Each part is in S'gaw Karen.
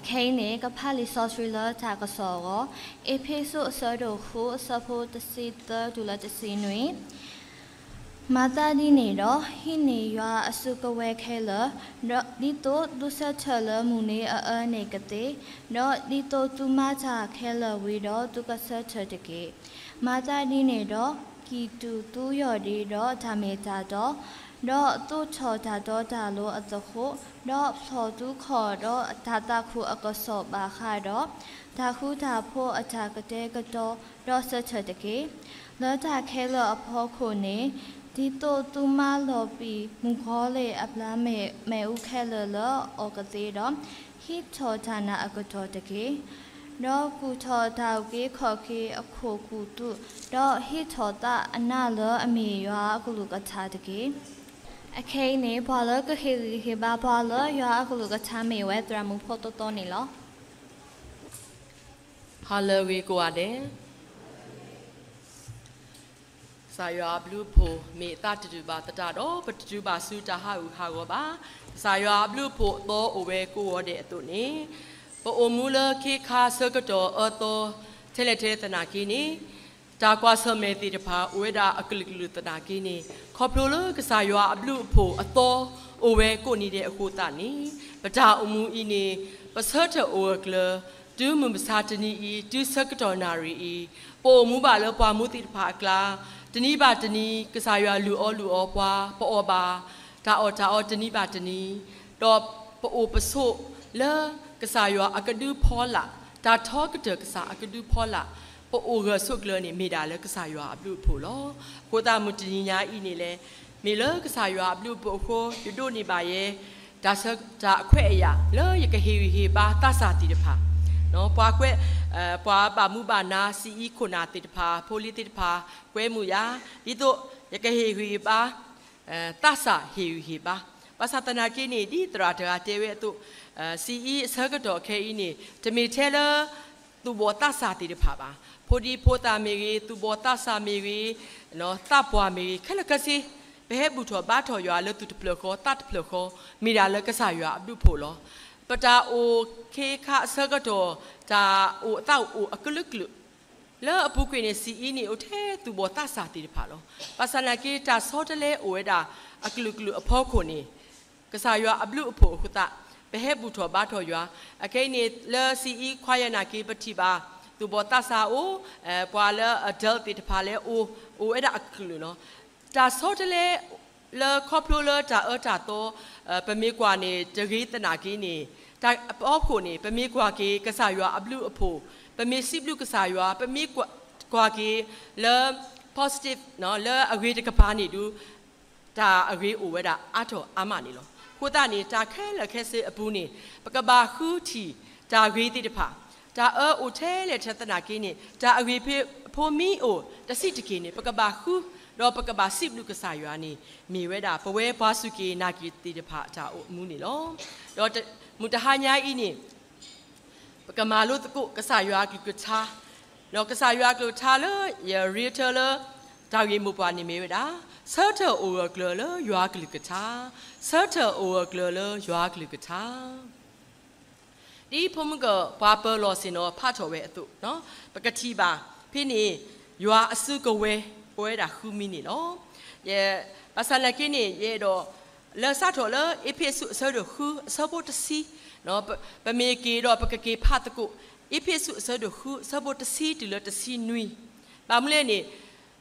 ခဲအံၤန့ၣ် ကဖးလံာ်စီဆှံလၢတၢ်ကစီၣ်အဂီၢ်, အ့းဖ့းစူးအဆၢဒိၣ်ဃု အဆၢဖိတဆံသၢတုၤလၢတဆံနွံ. မၤသးဒ်န့ၣ်ဒီး, ဟံးန့ၢ်ယွၤအစုကဝဲၤခဲလၢာ်, ဒ်သိးသုဆၢထၢၣ်လၢမုၢ်နံၤအအၢန့ၣ်ကသ့, ဒီးဒ်သိးသုမၤတၢ်ခဲလၢာ်ဝံၤဒီးသုကဆၢထၢၣ်တက့ၢ်. မၤသးဒ်န့ၣ်ဒီး, ကံၢ်တူာ်သုယီၢ်ဒ့ဒီးတၢ်မ့ၢ်တၢ်တီ, ဒီးသိးထီၣ်တၢ်တီတၢ်လိၤအသဃိး, ဒီးဖျီၣ်သုခီၣ်ဒီးတၢ်သးခုအကစီၣ်ဘၣ်ဃးဒီး တၢ်ဃူတၢ်ဖိးအတၢ်ကတဲာ်ကတီၤ, ဒီးဆၢထၢၣ်တက့ၢ်. လၢတၢ်ခဲလၢာ်အဖီခိၣ်န့ၣ်, ဒ်သိးသုမၤလီၤပံာ်မုၣ်ကီၤလံၢ်အဘျါမဲာ်, မဲာ်အူခဲလၢာ်လၢအီၣ်ကသ့ဒီး, ဟံးထီၣ်တၢ်နာ်အကတီၢ်တက့ၢ်. ဒီးကူၣ်ထီၣ်တၢ်အုၣ်က့ၤခီၣ်က့ၤအခိၣ်ကူၣ်သူၣ်, ဒီးဟံးထီၣ်သးအနၢ်လၢအမ့ၢ်ယွၤအကလုၢ်ကထါတက့ၢ်. အခဲအံၤန့ၣ် ပှၤလၢကဟ့ၣ်ဂံၢ်ဟ့ၣ်ဘါပှၤလၢယွၤအကလုၢ်ကထါမ့ၢ်ဝဲ သရၣ်မုၣ်ဖိသီသီန့ၣ်လီၤ. ဟါလၢအဂ့ၤကိးဂၤဒဲး, ကစၢ်ယွၤအဘျုးအဖှိၣ် မ့ၢ်အသးတတုၤဘၣ်သတးဒီး ပတတုၤဘၣ်ဆူတၢ်ဟးဂူာ်ဟးဂီၤဘၣ်. ကစၢ်ယွၤအဘျုးအဖှိၣ်အသီအိၣ်ဝဲကိးဂၤဒဲးအသိးန့ၣ်, ပအိၣ်မူလၢခ့ခါဆၢကတီၢ်အၢသီ ထဲလဲၣ်ထဲသနာ်က့န့ၣ်, တၢ်ကွၢ်ဆၢၣ်မဲာ်သ့ၣ်တဖၣ်အိၣ်ဝဲဒၣ်အကလုာ်ကလုာ်သနာ်က့န့ၣ်, ခီဖျိလၢကစၢ်ယွၤအဘျုးအဖှိၣ်အသီအိၣ်ဝဲကိးနံၤဒဲးအဃိသတးန့ၣ်, ပတၢ်အိၣ်မူအံၤန့ၣ် ပဆၢထၢၣ်အိၣ်အကျၢၤ, တုၤမုၢ်မဆါတနံၤအံၤ, တုၤဆၢကတီၢ်နၣ်ရံၣ်အံၤ, ပအိၣ်မူဘၣ်လၢပှၤမူသ့ၣ်တဖၣ်အကျါ, တနံၤဘၣ်တနံၤ ကစၢ်ယွၤလုၢ်အီၣ်လုၢ်အီပှၤ, ပအီၣ်ဘၣ်တၢ်အီၣ်တၢ်အီတနံၤဘၣ်တနံၤ, ဒီးပအိၣ်ပဆိးလၢကစၢ်ယွၤအကဒုဖီလာ်, တၢ်ထီကတၢၢ်ကစၢ်အကဒုဖီလာ်, ပအိၣ်ဂၢၢ်ဆိးကျၢၤန့ၣ် မ့ၢ်ဒၣ်လၢကစၢ်ယွၤအဘျုးအဖှိၣ်လီၤ. အဃိသတးမုၢ်တနံၤညါအံၤန့ၣ်လဲၣ်, မ့ၢ်လၢကစၢ်ယွၤအဘျုးအဖှိၣ်အဃိ ယဒိးန့ၢ်ဘၣ်ယဲ တၢ်ဆၢကတီၢ်အခွဲးအယာ် လၢယကဟ့ၣ်ဂံၢ်ဟ့ၣ်ဘါသးစၢ်သ့ၣ်တဖၣ်, ပှၤကွဲး, ပှၤဘၣ်မူဘၣ်ဒါ စံးအံၤခိၣ်နၢ်သ့ၣ်တဖၣ် ဖိလံၤသ့ၣ်တဖၣ် ကွဲမုာ်ယၤ, ဒ်သိးယကဟ့ၣ်ဂံၢ်ဟ့ၣ်ဘါ သးစၢ်ဟ့ၣ်ဂံၢ်ဟ့ၣ်ဘါ, ဘၣ်ဆၣ်သနာ်က့န့ၣ် ဒ်သရၣ်တဂၤတဲဝဲအသိး, စံးအံၤအဆၢကတီၢ်ခဲအံၤန့ၣ် တမ့ၢ်ထဲလၢ သူၣ်ဘီၣ်သးစၢ်သ့ၣ်တဖၣ်ဘၣ်. ဖိဒံဖိသၣ်မ့ၢ်ဂ့ၤ, သူၣ်ဘီၣ်သးစၢ်မ့ၢ်ဂ့ၤ, သးပှၢ်မ့ၢ်ဂ့ၤ, ခဲလၢာ်ခဲဆ့ ပဟဲဘူၣ်ထီၣ်ဘါထီၣ်ယွၤလၢသူၣ်တဖျၢၣ်ဃီသးတဖျၢၣ်ဃီ မ့ၢ်ဒၣ်လၢကစၢ်ယွၤအဘျုးအဖှိၣ်လီၤ. ပတၢ်အိၣ်ခ့ခါအဆၢကတီၢ် တၢ်အိၣ်အသးအိၣ်အကလုာ်ကလုာ် လၢအပူၤကွံာ်န့ၣ် စံးအံၤန့ၣ် အိၣ်ထဲသူၣ်ဘီၣ်သးစၢ်သ့ၣ်တဖၣ်လီၤ. ဘၣ်ဆၣ်သနာ်က့ တၢ်ဆီတလဲအိၣ်ဝဲဒၣ်အကလုာ်ကလုာ်အဖီခိၣ်န့ၣ် ကစၢ်ယွၤအဘျုးအဖှိၣ်အဃိသတး ပဟဲဘူၣ်ထီၣ်ဘါထီၣ်ယွၤ, အခဲအံၤန့ၣ် လၢစံးအံၤ choir နာ်က့ ပထံၣ်ဘၣ် သူၣ်ဘီၣ်သးစၢ်အိၣ်, ပှၤလၢ adult သ့ၣ်တဖၣ်လၢအိၣ်, အိၣ်ဝဲဒၣ်အကလုာ်လီၤ. တၢ်ဆီတလဲ လၢခီဖျိလၢတၢ်အၢတၢ်သီ ပမ့ၢ်ကွၢ်န့ၣ် တဂ့ၤသနာ်က့န့ၣ် တၢ်အဖီခိၣ်န့ၣ် ပမ့ၢ်ကွၢ်က့ၤကစၢ်ယွၤအဘျုးအဖှိၣ်, ပမ့ၢ်စံးဘျုးကစၢ်ယွၤ, ပမ့ၢ်ကွၢ်က့ၤလၢ positive လၢအဂ့ၤတကပၤန့ၣ်ဒုး တၢ်အဂ့ၤအိၣ်ဝဲဒၣ်အါထီၣ်အါမးန့ၣ်လီၤ. အဃိသတးန့ၣ် တၢ်ခဲလၢာ်ခဲဆ့အပူၤန့ၣ် ပကဘၣ်ဃုထံၣ်တၢ်ဂ့ၤသ့ၣ်တဖၣ်, တၢ်အၢအိၣ်ထဲလဲၣ်ထဲသနာ်က့န့ၣ် တၢ်အဂ့ၤဖိမ့ၢ်အိၣ်တစဲးတက့ၢ်န့ၣ် ပကဘၣ်ဃု, ဒီးပကဘၣ်စံးဘျုးကစၢ်ယွၤန့ၣ် မ့ၢ်ဝဲဒၣ်ပဝဲပှၤစူၢ်က့ၤနာ်က့ၤသ့ၣ်တဖၣ်အတၢ်အိၣ်မူန့ၣ်လီၤ. ဒီးမုၢ်တဟါညါအံၤန့ၣ် ပကမၤလိသကိးကစၢ်ယွၤအကလုၢ်ကထါ, ဒီးကစၢ်ယွၤအကလုၢ်ကထါလၢယရ့ထၢလၢတၢ်ဂ့ၢ်မိၢ်ပှၢ်န့ၣ်မ့ၢ်ဝဲဒၣ်, ဆၢထၢၣ်အိၣ်ဂၢၢ်ကျၢၤလၢယွၤကလုၢ်ကထါ, ဆၢထၢၣ်အိၣ်ဂၢၢ်ကျၢၤလၢယွၤကလုၢ်ကထါ ဒ်ဖိမုၣ်ကီးပှၤပၢၤလီၢ်ဆ့ၣ်နီၤဖးထီၣ်ဝဲအသိး, ပကထံၣ်ဘၣ်ဖဲန့ၣ် ယွၤအစုကဝဲၤ အိၣ်ဝဲဒၣ်ဃုမံၤန့ၣ်လီၤ. ဘၣ်ဆၣ်သနာ်က့န့ၣ် ယအဲၣ်ဒိး လၢစးထီၣ်လၢအ့းဖ့းစူးအဆၢဒိၣ်ဃု အဆၢဖိတဆံ, ပမ့ၢ်က့ၤဒီးပကက့ၤဖးသကိး အ့းဖ့းစူးအဆၢဒိၣ်ဃု အဆၢဖိတဆံတုၤလၢတဆံနွံ, ဘၣ်မနုၤလဲၣ်န့ၣ်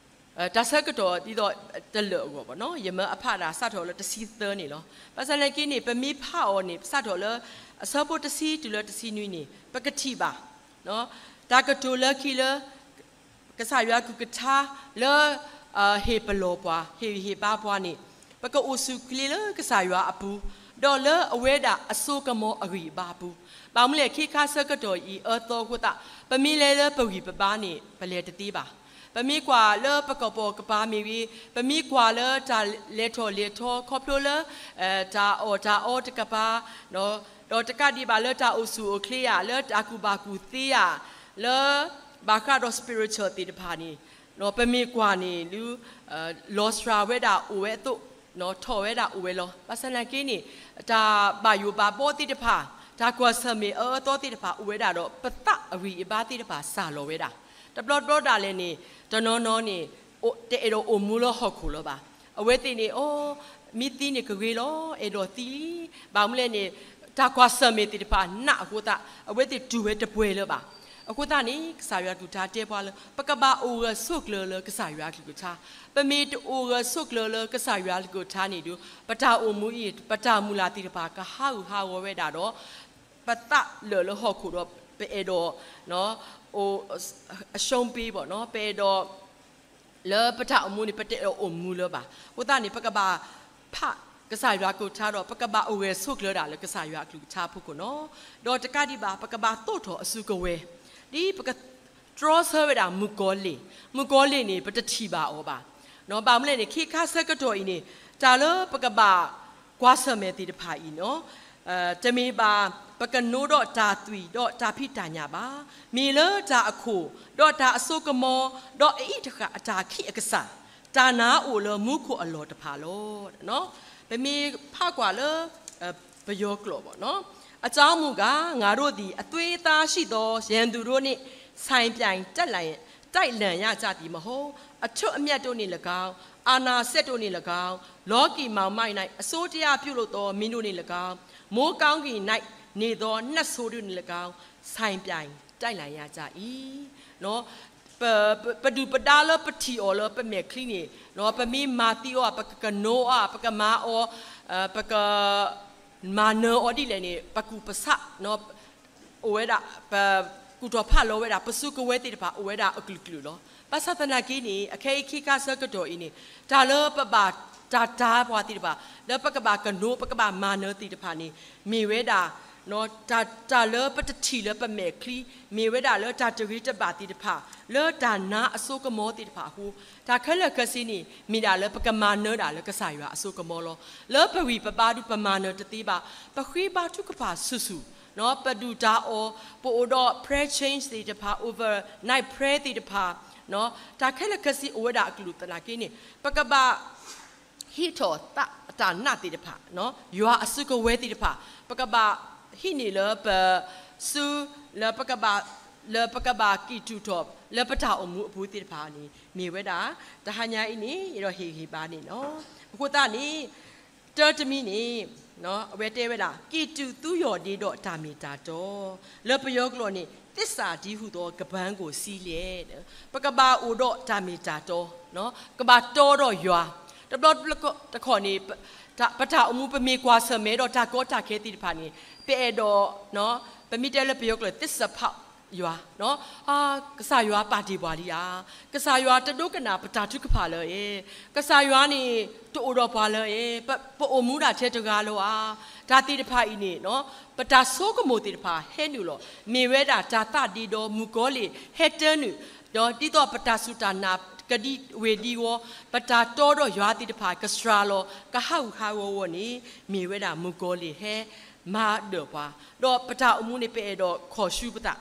တၢ်ဆၢကတီၢ်ဒ်သိးတလၢာ်အဂီၢ်ဘၣ်နီၤ, ယမၢအဖးဒၣ်စးထီၣ်လၢတဆံသၢန့ၣ်လီၤ. ဘၣ်ဆၣ်သနာ်က့န့ၣ် ပမ့ၢ်ဖးအီၤန့ၣ် စးထီၣ်လၢ အဆၢဖိတဆံတုၤလၢတဆံနွံန့ၣ် ပကထံၣ်ဘၣ် တၢ်ကတိၤလၢခံလၢ ကစၢ်ယွၤကလုၢ်ကထါလၢ ဟ့ၣ်ပလီၢ်ပှၤ ဟ့ၣ်ဂံၢ်ဟ့ၣ်ဘါပှၤန့ၣ် ပကအိၣ်ဆူၣ်ချ့လၢကစၢ်ယွၤအပူၤ, ဒီးလၢအဝဲဒၣ်အစိကမီၤအဂံၢ်အဘါအပူၤ, ဘၣ်မနုၤလဲၣ် ခ့ခါဆၢကတီၢ်အံၤအၢသီအဃိသတး ပမ့ၢ်လဲၤလၢပဂံၢ်ပဘါန့ၣ် ပလဲၤတသ့ဘၣ်. ပမ့ၢ်ကွၢ်လၢပကပိာ်ကပၤမ့ၢ်ဂ့ၤ, ပမ့ၢ်ကွၢ်လၢတၢ်လဲၤထီၣ်လဲၤထီခီဖျိလၢ တၢ်အီၣ်တၢ်အီတကပၤ ဒီးတကးဒံးဘၣ်လၢတၢ်အိၣ်ဆူၣ်အိၣ်ချ့ဧါ, လၢတၢ်ကူၣ်ဘၣ်ကူၣ်သ့ဧါ, လၢ ဘၣ်ဃးဒီး spiritual သ့ၣ်တဖၣ်န့ၣ် ပမ့ၢ်ကွၢ်န့ၣ်ဒုး လီၤစှၤဝဲဒၣ်အိၣ်ဝဲအသိး, ထီၣ်ဝဲဒၣ်အိၣ်ဝဲလီၤ. ဘၣ်ဆၣ်သနာ်က့န့ၣ် တၢ်ဘၣ်ယိၣ်ဘၣ်ဘီသ့ၣ်တဖၣ် တၢ်ကွၢ်ဆၢၣ်မဲာ်အအၢအသီသ့ၣ်တဖၣ်အိၣ်ဝဲဒၣ်ဒီး ပသးအဂံၢ်အဘါသ့ၣ်တဖၣ်စၢ်လီၤဝဲဒၣ်. တဘျီတဘျီဒၣ်လဲာ်န့ၣ် တနီၤနီၤန့ၣ် တအဲၣ်ဒိးအိၣ်မူလၢဟီၣ်ခိၣ်လၢၤဘၣ်. အဝဲသ့ၣ်န့ၣ် အိ မ့ၢ်သံန့ၣ်ကဂ့ၤလီၤ, အဲၣ်ဒိးသံလံ. ဘၣ်မနုၤလဲၣ်န့ၣ် တၢ်ကွၢ်ဆၢၣ်မဲာ်သ့ၣ်တဖၣ်နးအဃိသတး အဝဲသ့ၣ်တူၢ်ဝဲတပှဲၤလၢၤဘၣ်. အဃိသတးန့ၣ် ကစၢ်ယွၤကလုၢ်ကထါတဲပှၤလၢ ပကဘၣ်အိၣ်ဂၢၢ်ဆိးကျၢၤလၢကစၢ်ယွၤကလုၢ်ကထါ. ပမ့ၢ်တအိၣ်ဂၢၢ်ဆိးကျၢၤလၢကစၢ်ယွၤကလုၢ်ကထါန့ၣ်ဒီး ပတၢ်အိၣ်မူအံၤ ပတၢ်မုၢ်လၢ်သ့ၣ်တဖၣ်ကဟးဂူာ်ဟးဂီၤဝဲဒၣ်ဒီး ပသးလၢာ်လၢဟီၣ်ခိၣ်ဒီး ပအဲၣ်ဒိး အရှုံးပေး ဘၣ်နီၤ, ပအဲၣ်ဒိး လၢပတၢ်အိၣ်မူန့ၣ် ပတအဲၣ်ဒိးအိၣ်မူလၢၤဘၣ်. အဃိသတးန့ၣ် ပကဘၣ်ဖးကစၢ်ယွၤကလုၢ်ကထါဒီး ပကဘၣ်အိၣ်ဂၢၢ်ဆိးကျၢၤဒၣ်လၢကစၢ်ယွၤအကလုၢ်ကထါအဖီခိၣ်နီၤ. ဒီးတကးဒံးဘၣ် ပကဘၣ်သိးထီၣ်အစုကဝဲၤ ဒ်ပကတြီဆၢဝဲဒၣ်မုၣ်ကီၤလံၢ်, မုၣ်ကီၤလံၢ်န့ၣ် ပတထံၣ်ဘၣ်အီၤဘၣ်. ဘၣ်မနုၤလဲၣ်န့ၣ် ခဲခါဆၢကတီၢ်အံၤန့ၣ် တၢ်လၢပကဘၣ်ကွၢ်ဆၢၣ်မဲာ်သ့ၣ်တဖၣ်အံၤနီၤ တမ့ၢ်ဘၣ် ပကနိဒီးတၢ်သွံၣ်ဒီးတၢ်ဖံးတၢ်ညၣ်ဘၣ်. မ့ၢ်လၢတၢ်အခိၣ် ဒီးတၢ်အစိကမီၤ ဒီးအအံၤတဃၣ်အတၢ်ခံးအကစၢ်, တၢ်နါအိၣ်လၢမူခိၣ်အလီၢ်တဖၣ်လီၤ. ပမ့ၢ်ဖးကွၢ်လၢ ပယီၤကျိာ်ဘၣ်နီၤ, အကြောင်းမူကား ငါတို့သည် အသွေးအသားရှိသော ရန်သူတို့နှင့် ဆိုင်ပြိုင်တိုက်လံ တိုက်လံရကြသည်မဟုတ်. အထွဋ်အမြတ်တို့နှင့်လည်းကောင်း, အာဏာစက်တို့နှင့်လည်းကောင်း, လောကီမှောင်မိုက်၌ အစိုးတရားပြုလုပ်သော မင်းတို့နှင့်လည်းကောင်း, မိုဃ်းကောင်းကင်၌ နေသောနတ်ဆိုးတို့နှင့်လည်းကောင်း, ဆိုင်ပြိုင်တိုက်လံရကြ၏. ပဒုၣ်ပဒါလၢပထံၣ်အီၤလၢပမဲာ်ချံန့ၣ် ပမ့ၢ်မၤသံအီၤ ပကကနိအီၤ ပကမၤအီၤ ပက မၤနၢၤအီၤဒ်လဲၣ်န့ၣ် ပကူၣ်ပဆး အိၣ်ဝဲဒၣ် ပကူၣ်ထီၣ်ဖးလီၤဝဲဒၣ် ပစုကဝဲၤသ့ၣ်တဖၣ် အိၣ်ဝဲဒၣ်အကလုာ်ကလုာ်လီၤ. ဘၣ်ဆၣ်သနာ်က့န့ၣ် အခဲအံၤခံခါဆၢကတီၢ်အံၤန့ၣ် တၢ်လၢပဘၣ်တၢ်တာ်ပှၤသ့ၣ်တဖၣ် လၢပကဘၣ်ကနိ ပကဘၣ်မၤနၢၤသ့ၣ်တဖၣ်န့ၣ် မ့ၢ်ဝဲဒၣ် တၢ်လၢပတထံၣ်လၢပမဲာ်ချံ မ့ၢ်ဝဲဒၣ်လၢတၢ်တဂ့ၤတဘၣ်သ့ၣ်တဖၣ် လၢတၢ်နါအစိကမီၤသ့ၣ်တဖၣ်အဃိ တၢ်ခဲလၢာ်ခဲဆ့န့ၣ် မ့ၢ်ဒၣ်လၢပကမၤနၢၤဒၣ်လၢကစၢ်ယွၤအစိကမီၤလီၤ. လၢပဂံၢ်ပဘါဒုးပမၤနၢၤတသ့ဘၣ်, ပဃ့ဘါထုကဖၣ်ဆူၣ်ဆူၣ်, ပဒုၣ်တၢ်အီၣ် ပအိၣ်ဒီး prayer change သ့ၣ်တဖၣ် overnight prayer သ့ၣ်တဖၣ် တၢ်ခဲလၢာ်ခဲဆ့အိၣ်ဝဲဒၣ်အကလုာ်သနာ်က့န့ၣ် ပကဘၣ် ဟံးထီၣ်သးအတၢ်နာ်သ့ၣ်တဖၣ်, ယွၤအစုကဝဲၤသ့ၣ်တဖၣ် ပကဘၣ်ဟံးန့ၢ်လၢပစု လၢပကဘၣ် လၢပကဘၣ်ကံၢ်တူာ်ထီၣ် လၢပတၢ်အိၣ်မူအပူၤသ့ၣ်တဖၣ်န့ၣ် မ့ၢ်ဝဲဒၣ် တဟါညါအံၤန့ၣ် ယအဲၣ်ဒိးဟ့ၣ်ဂံၢ်ဘါန့ၣ်လီၤ. အဃိသတးန့ၣ် တၢတမံၤန့ၣ် အဝဲတဲဝဲဒၣ် ကံၢ်တူာ်သူယီၢ်ဒ့ဒီးတၢ်မ့ၢ်တၢ်တီ, လၢပယီၤကျိာ်န့ၣ် သစ္စာတည်းဟူသော ကပန်းကိုစည်းလျက် ပကဘၣ်အိၣ်ဒီးတၢ်မ့ၢ်တၢ်တီ, ကဘၣ်တီဒီးယွၤ, တဘျီတခီၣ်န့ၣ် ပတၢ်အိၣ်မူပမ့ၢ်ကွၢ်ဆၢၣ်မဲာ်ဒီးတၢ်ကီတၢ်ခဲသ့ၣ်တဖၣ်န့ၣ် ပအဲၣ်ဒိး ပမ့ၢ်တဲလၢပယီၤကျိာ် သစ္စာဖောက် ယွၤ, ကစၢ်ယွၤပာ်တ့ၢ်ပှၤလံဧါ, ကစၢ်ယွၤတဒိကနၣ်ပတၢ်ထုကဖၣ်လၢၤဧါ, ကစၢ်ယွၤန့ၣ် တအိၣ်ဒီးပှၤလၢၤဧါ, ပအိၣ်မူဒၣ်ထဲတဂၤလီၤဧါ, တၢ်သ့ၣ်တဖၣ်အံၤန့ၣ် ပတၢ်ဆိကမိၣ်သ့ၣ်တဖၣ်ဟဲနုာ်လီၤ. မ့ၢ်ဝဲဒၣ်တၢ်သးဒ့ဒီးမုၣ်ကီၤလံၢ်ဟဲတၢနုာ် ဒီးဒ်သိးပတၢ်စူၢ်တၢ်နာ်ကဒံဝ့ၤဒံဝီၤ, ပတၢ်တီဒီးယွၤသ့ၣ်တဖၣ်ကစှၤလီၤ ကဟးဂူာ်ဟးဂီၤဝဲန့ၣ် မ့ၢ်ဝဲဒၣ်မုၣ်ကီၤလံၢ်ဟဲမၤဒၢၣ်ပှၤ, ဒီးပတၢ်အိၣ်မူန့ၣ် ပအဲၣ်ဒိးခီၣ်ဆူပသး.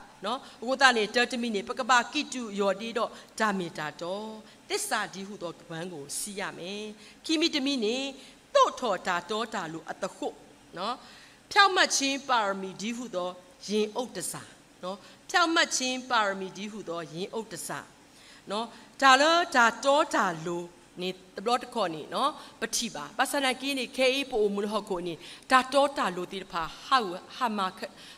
အဃိသတးန့ၣ် တၢတမံၤန့ၣ် ပကဘၣ်ကံၢ်တူာ်ယီၢ်ဒ့ဒီးတၢ်မ့ၢ်တၢ်တီ, သစ္စာတည်းဟူသော ကပန်းကိုစည်းရမယ်. ခံမံၤတမံၤန့ၣ် သိးထီၣ်တၢ်တီတၢ်လိၤအသဃိး ဖြောင့်မတ်ခြင်းပါရမီတည်းဟူသော ရင်အုပ်တန်ဆာ, ဖြောင့်မတ်ခြင်းပါရမီတည်းဟူသော ရင်အုပ်တန်ဆာ, တၢ်လၢတၢ်တီတၢ်လိၤန့ၣ် တဘျီတခီၣ်န့ၣ် ပထံၣ်ဘၣ်. ဘၣ်ဆၣ်သနာ်က့န့ၣ် ခဲအံၤပအိၣ်မူလၢဟီၣ်ခိၣ်န့ၣ် တၢ်တီတၢ်လိၤသ့ၣ်တဖၣ်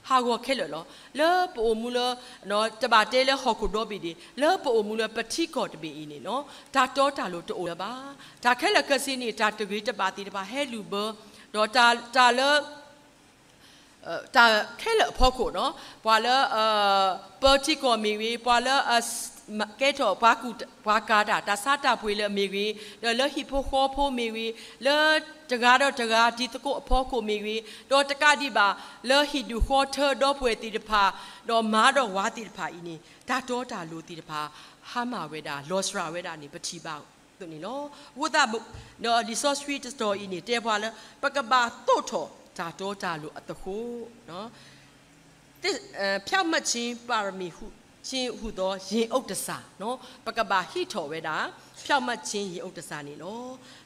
ဟးဂီၤခဲလၢာ်လီၤ. လၢပအိၣ်မူလၢ တဘၣ်တဲလၢဟီၣ်ခိၣ်ဒီဘ့ၣ်ဒံး လၢပအိၣ်မူလၢပထံကီၢ်တဘ့ၣ်အံၤန့ၣ် တၢ်တီတၢ်လိၤတအိၣ်လၢၤဘၣ်. တၢ်ခဲလၢာ်ခဲဆ့န့ၣ် တၢ်တဂ့ၤတဘၣ်သ့ၣ်တဖၣ်ဟဲလူၤဘၢ ဒီးတၢ်လၢ တၢ်ခဲလၢာ်အဖီခိၣ်နီၤ, ပှၤလၢ ပၢထံကီၢ်မ့ၢ်ဂ့ၤ, ပှၤလၢ ကဲထီၣ်ပှၤကူၣ်ပှၤကၤတၢ် တၢ်ဆါတၢ်ပှ့ၤလၢအမ့ၢ်ဂ့ၤ, ဒီးလၢဟံၣ်ဖိဃီဖိမ့ၢ်ဂ့ၤ, လၢတဂၤဒီးတဂၤတံၤသကိးအဖီခိၣ်မ့ၢ်ဂ့ၤ, ဒီးတကးဒံးဘၣ် လၢဟံၣ်ဒူၣ်ဃီထၢဒီပုၢ်ဝဲၢ်သ့ၣ်တဖၣ်, ဒီးမါဒီးဝၤသ့ၣ်တဖၣ်အံၤန့ၣ် တၢ်တီတၢ်လိၤသ့ၣ်တဖၣ် ဟါမၢ်ဝဲဒၣ် လီၤစှၤဝဲဒၣ်န့ၣ် ပထံၣ်ဘၣ် သိးန့ၣ်လီၤ. အဃိသတး လံာ်စီဆှံတတီၤအံၤန့ၣ် တဲပှၤလၢ ပကဘၣ်သိးထီၣ်တၢ်တီတၢ်လိၤအသဃိး, ဖြောင့်မတ်ခြင်းပါရမီဟူသော ရင်အုပ်တန်ဆာ, ပကဘၣ်ဟံးထီၣ်ဝဲဒၣ် ဖြောင့်မတ်ခြင်းရင်အုပ်တန်ဆာန့ၣ်လီၤ.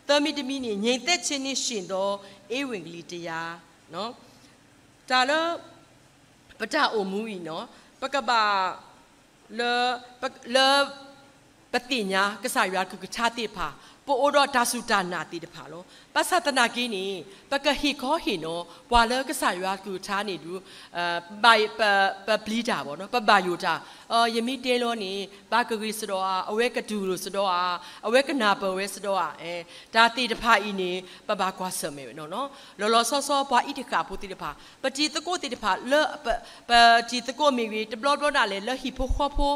သၢမံၤတမံၤန့ၣ် ငြိမ်သက်ခြင်းနှင့်ယဉ်သော ဧဝံဂေလိတရား, တၢ်လၢ ပတၢ်အိၣ်မူအံၤနီၤ, ပကဘၣ်လၢ ပ- လၢ ပသ့ၣ်ညါကစၢ်ယွၤကလုၢ်ကထါသ့ၣ်တဖၣ်, ပအိၣ်ဒီးတၢ်စူၢ်တၢ်နာ်သ့ၣ်တဖၣ်လီၤ. ဘၣ်ဆၣ်သနာ်က့န့ၣ် ပကဟ့ၣ်ခီဟ့ၣ်နီၤ ပှၤလၢကစၢ်ယွၤကလုၢ်ကထါန့ၣ်ဒုး ပ ပပျံၤတၢ်ဘၣ်နီၤ, ပဘၣ်ယိၣ်တၢ်, ယမ့ၢ်တဲလီၤန့ၣ် ဘၣ်ကဂ့ၤစဒီးဧါ, အဝဲကတူၢ်လိာ်စဒီးဧါ, အဝဲကနၢ်ပၢၢ်ဝဲစဒီးဧါ, တၢ်သ့ၣ်တဖၣ်အံၤန့ၣ် ပဘၣ်ကွၢ်ဆၢၣ်မဲာ်ဝဲနီၤ. လီၤလီၤဆီဆီပှၤအံးတဃာ်ဖိသ့ၣ်တဖၣ်, ပတံၤသကိးသ့ၣ်တဖၣ်လၢ ပ- ပတံၤသကိးမ့ၢ်ဂ့ၤ, တဘျီဘျီဒၣ်လဲာ်လၢဟံၣ်ဖိဃီဖိ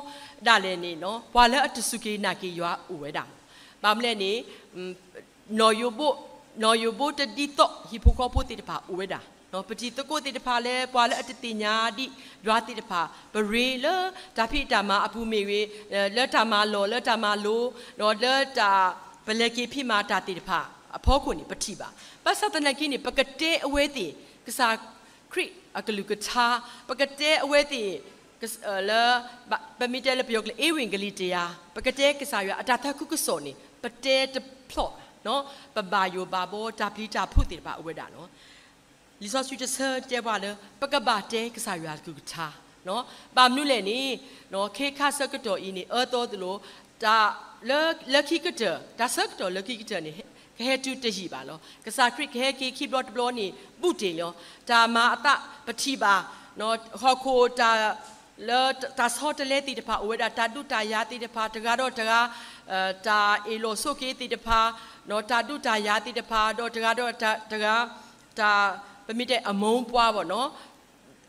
ဒၣ်လဲာ်န့ၣ်နီၤ, ပှၤလၢအတစူၢ်က့ၤနာ်က့ၤယွၤအိၣ်ဝဲဒၣ်လီၤ. ဘၣ်မနုၤလဲၣ်န့ၣ် နီၢ်ယိၤဘိ- နီၢ်ယိၤဘိတဒ်သိးဟံၣ်ဖိဃီဖိသ့ၣ်တဖၣ်အိၣ်ဝဲဒၣ်, ပတံၤသကိးသ့ၣ်တဖၣ်လၢ ပှၤလၢအတသ့ၣ်ညါဒံးယွၤသ့ၣ်တဖၣ်, ပရ့လၢတၢ်ဖံးတၢ်မၤအပူၤမ့ၢ်ဂ့ၤ, လၢတၢ်မၤလီၢ်လၢတၢ်မၤလိ, ဒီးလၢတၢ် ပလဲၤက့ၤဖံးမၤတၢ်သ့ၣ်တဖၣ်အဖီခိၣ်န့ၣ် ပထံၣ်ဘၣ်. ဘၣ်ဆၣ်သနာ်က့န့ၣ် ပကတဲအဝဲသ့ၣ် ကစၢ်ခရံာ်အကလုၢ်ကထါ, ပကတဲအဝဲသ့ၣ် လၢ ပမ့ၢ်တဲလၢပယီၤကျိာ် เอเวงเกลียนတရား, ပကတဲကစၢ်ယွၤအတၢ်သးခုကစီၣ်န့ၣ် ပတဲတဖျီၣ်ဘၣ်, ပဘၣ်ယိၣ်ဘၣ်ဘီတၢ်ပျံၤတၢ်ဖုးသ့ၣ်တဖၣ်အိၣ်ဝဲဒၣ်လီၤ. လံာ်စီဆှံတဆၢတဲပှၤလၢ ပကဘၣ်တဲကစၢ်ယွၤကလုၢ်ကထါ, ဘၣ်မနုၤလဲၣ်န့ၣ် ခဲခါဆၢကတီၢ်အံၤန့ၣ် အၢသီတလိၤ, တၢ်လၢ လၢခံကတၢၢ်, တၢ်ဆၢကတီၢ်လၢခံကတၢၢ်န့ၣ် ကဟဲတုၤတယံာ်ဘၣ်လီၤ. ကစၢ်ခရံာ်ကဟဲက့ၤခံဘျီတဘျီန့ၣ် ဘူးတ့ၢ်လီၤ. တၢ်မၤအသးပထံၣ်ဘၣ်, ဟီၣ်ခိၣ်တၢ် လၢတၢ်ဆီတလဲသ့ၣ်တဖၣ်အိၣ်ဝဲဒၣ်, တၢ်ဒုးတၢ်ယၤသ့ၣ်တဖၣ် တဂၤဒီးတဂၤ, တၢ်အ့ၣ်လိာ်ဆိးက့သ့ၣ်တဖၣ်, တၢ်ဒုးတၢ်ယၤသ့ၣ်တဖၣ် ဒီးတဂၤဒီးတဂၤ, တၢ် ပမ့ၢ်တဲအမိၢ်ပှၢ်ဘၣ်နီၤ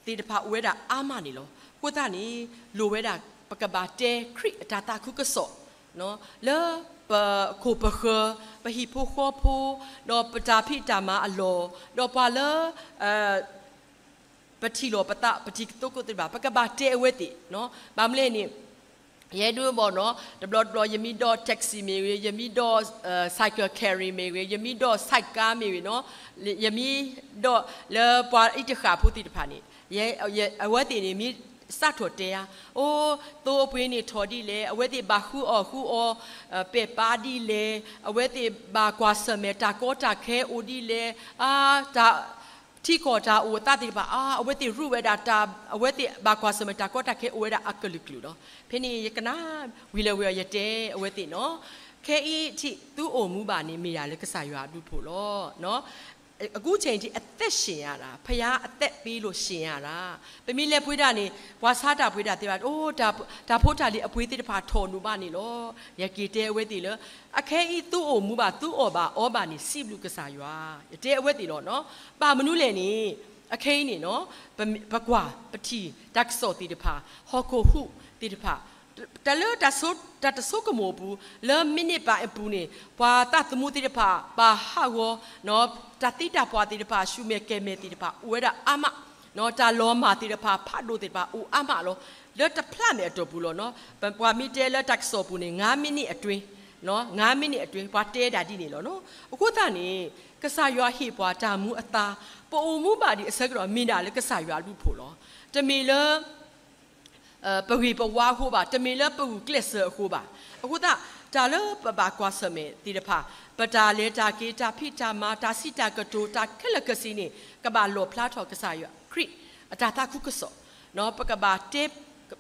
သ့ၣ်တဖၣ်အိၣ်ဝဲဒၣ်အါမးန့ၣ်လီၤ. အဃိသတးန့ၣ် လိၣ်ဝဲဒၣ် ပကဘၣ်တဲခရံာ်အတၢ်သးခုကစီၣ် လၢပခိၣ်ပဃၢၤ, ပဟံၣ်ဖိဃီဖိ, ဒီးပတၢ်ဖံးတၢ်မၤအလီၢ်, ဒီးပှၤလၢ ပထံၣ်လိာ်ပသး ပတံၤသကိးသ့ၣ်တဖၣ် ပကဘၣ်တဲအဝဲသ့ၣ်, ဘၣ်မနုၤလဲၣ်န့ၣ် ယဲဒၣ်ဘၣ်နီၤ တဘျီတဘျီ ယမ့ၢ်ဒိး taxi မ့ၢ်ဂ့ၤ, ယမ့ၢ်ဒိး cycle carry မ့ၢ်ဂ့ၤ, ယမ့ၢ်ဒိး sidecar မ့ၢ်ဂ့ၤနီၤ, ယမ့ၢ်ဒိးလၢပှၤအံးတဃာ်ဖိသ့ၣ်တဖၣ်န့ၣ် အဝဲသ့ၣ်န့ၣ် မ့ၢ်စးထီၣ်တဲဧါ, အိ သိအပှ့ၤန့ၣ်ထီၣ်ဒ်လဲၣ်, အဝဲသ့ၣ်ဘၣ်ဃုအီၣ်ဃုအီ ပဲာ်ပါဒ်လဲၣ်, အဝဲသ့ၣ်ဘၣ်ကွၢ်ဆၢၣ်မဲာ်တၢ်ကီတၢ်ခဲအိၣ်ဒ်လဲၣ်, အါ တၢ် ထံကီၢ်တၢ်အိၣ်အသးသ့ၣ်တဖၣ် အါ အဝဲသ့ၣ်ရူးဝဲဒၣ်တၢ် အဝဲသ့ၣ်ဘၣ်ကွၢ်ဆၢၣ်မဲာ်တၢ်ကီတၢ်ခဲအိၣ်ဝဲဒၣ်အကလုာ်ကလုာ်လီၤ. ဖဲန့ၣ် ယကနၣ်ဝံၤလၢဝံၤအီၤ ယတဲအဝဲသ့ၣ်နီၤ, ခဲအံၤထံးသုအိၣ်မူဘၣ်န့ၣ် မ့ၢ်ဒၣ်လၢကစၢ်ယွၤအဘျုးအဖှိၣ်လီၤ. အခုအချိန်ထိ အသက်ရှင်ရတာ ဘုရားအသက်ပေးလို့ ရှင်ရတာ, ပမ့ၢ်လဲၤပှ့ၤတၢ်န့ၣ် ပှၤဆါတၢ်ပှ့ၤတၢ်သ့ၣ်တဖၣ် အိ တၢ်ဖိတၢ်လံၤအပှ့ၤသ့ၣ်တဖၣ် ထီၣ်ဒိၣ်ဘၣ်န့ၣ်လီၤ. ယက့ၤတဲအဝဲသ့ၣ်လၢ အခဲအံၤသုအိၣ်မူဘၣ် သုအီၣ်ဘၣ်အီဘၣ်န့ၣ် စံးဘျုးကစၢ်ယွၤ, ယတဲအဝဲသ့ၣ်လီၤနီၤ. ဘၣ်မနုၤလဲၣ်န့ၣ် အခဲအံၤန့ၣ်နီၤ ပ- ပကွၢ်ပထံၣ်တၢ်ကစီၣ်သ့ၣ်တဖၣ် ဟီၣ်ခိၣ်ဟူးသ့ၣ်တဖၣ် တၢ်လၢတၢ်တဆိကမိၣ်အပူၤ လၢမံးနံးပၢၢ်အပူၤန့ၣ် ပှၤသးသမူသ့ၣ်တဖၣ် ဘၣ်ဟးဂီၤ တၢ်သံတၢ်ပှၢ်သ့ၣ်တဖၣ် ဆူၣ်မဲာ်ကဲၤမဲာ်သ့ၣ်တဖၣ် အိၣ်ဝဲဒၣ်အါမး, တၢ်လီၤမၢ်သ့ၣ်တဖၣ် ဖးဒိၣ်သ့ၣ်တဖၣ် အိၣ်အါမးလီၤ. လၢတဖျးမဲာ်အတီၢ်ပူၤလီၤနီၤ. ပှၤမ့ၢ်တဲလၢတၢ်ကစီၣ်ပူၤန့ၣ် ငါးမိနစ်အတွင်း, ငါးမိနစ်အတွင်း ပှၤတဲဒၣ်ဒ်န့ၣ်လီၤနီၤ. အဃိသတးန့ၣ် ကစၢ်ယွၤဟ့ၣ်ပှၤတၢ်မူအသါ, ပအိၣ်မူဘၣ်ဒံးအဆၢကတီၢ် မ့ၢ်ဒၣ်လၢကစၢ်ယွၤအဘျုးအဖှိၣ်လီၤ. တမ့ၢ်လၢ ပဂ့ၢ်ပဝါအဃိဘၣ်, တမ့ၢ်လၢပဂုာ်ကျဲးစၢးအဃိဘၣ်. အဃိသတး တၢ်လၢပဘၣ်ကွၢ်ဆၢၣ်မဲာ်သ့ၣ်တဖၣ်, ပတၢ်လဲၤတၢ်က့ၤ တၢ်ဖံးတၢ်မၤ တၢ်စံးတၢ်ကတိၤ တၢ်ခဲလၢာ်ခဲဆ့န့ၣ် ကဘၣ်လီၣ်ဖျါထီၣ်ကစၢ်ယွၤခရံာ်အတၢ်သးခုကစီၣ်, ပကဘၣ်တဲ